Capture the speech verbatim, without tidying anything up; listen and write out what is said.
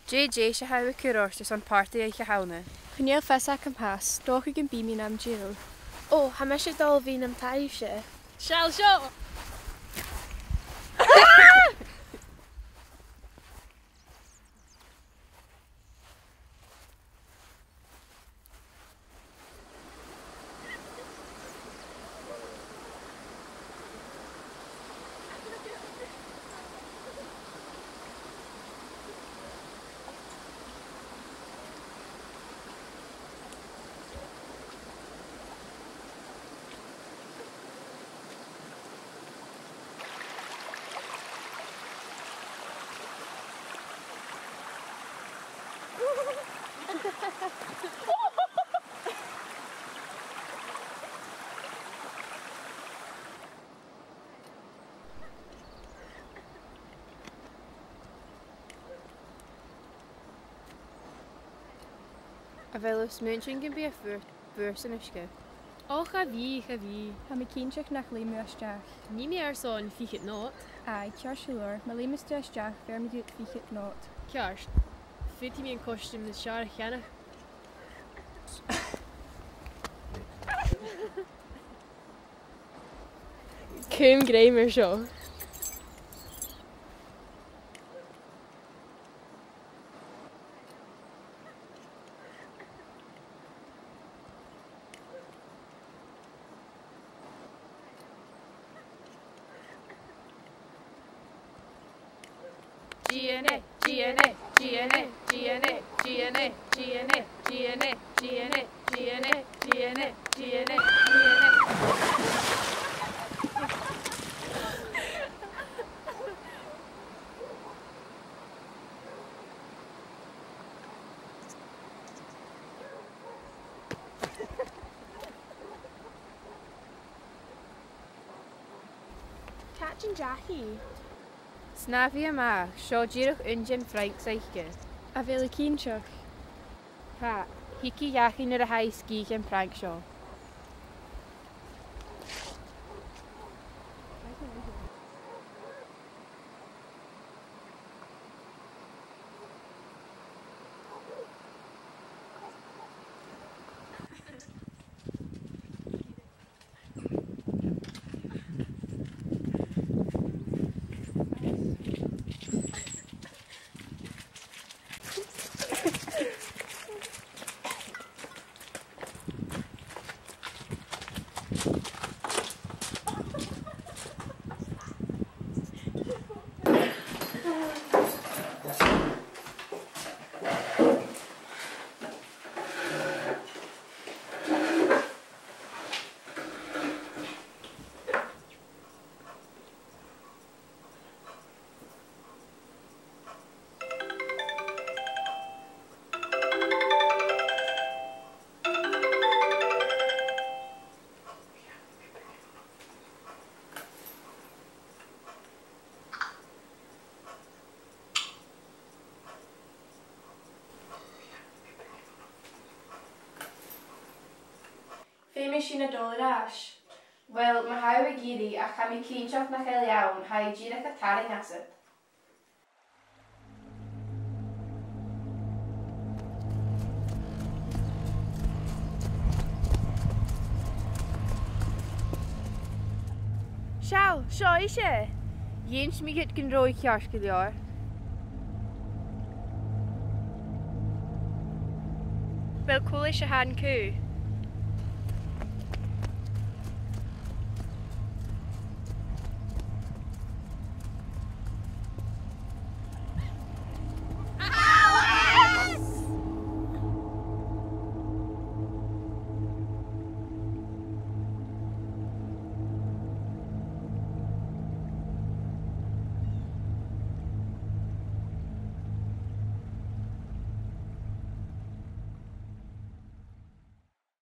Dè, dè tha thu a' cur ort airson pàrtaidh Oidhche Shamhna? Chan eil fhios agam fhathast, 's dòcha gum bi mi nam dheidhinn. Ò, tha mise a' dol a bhith nam taibhse. Seall seo! A bheil thu a' smaointinn gum bi am fuar, fuar san uisge? Ò, cha bhi, cha bhi. Tha mi cinnteach nach leum thu a-steach. Nì mi airson fichead not. Aidh, ceart gu leòr. Ma leimeas tu a-steach, bheir mi dhut fichead not. Ceart. Faodaidh mi an costume nas fheàrr a cheannach. Cùm grèim air seo. Càit an deach i? Snàmhaidh a-mach, seo dìreach aon de na franks aice. A bheil thu cinnteach? Tha, thig a dh'fheuchainn nuair a tha i sgìth dhen prank seo. Feumaidh sinn a dhol air ais. Uill, ma tha thu ag iarraidh, ach tha mi cinnteach nach eil i ann, tha i dìreach a' tarraing asad. Seall, seo ise! Dh'inns mi dhut gun robh i ceart gu leòr. Uill, cò leis a tha an cù?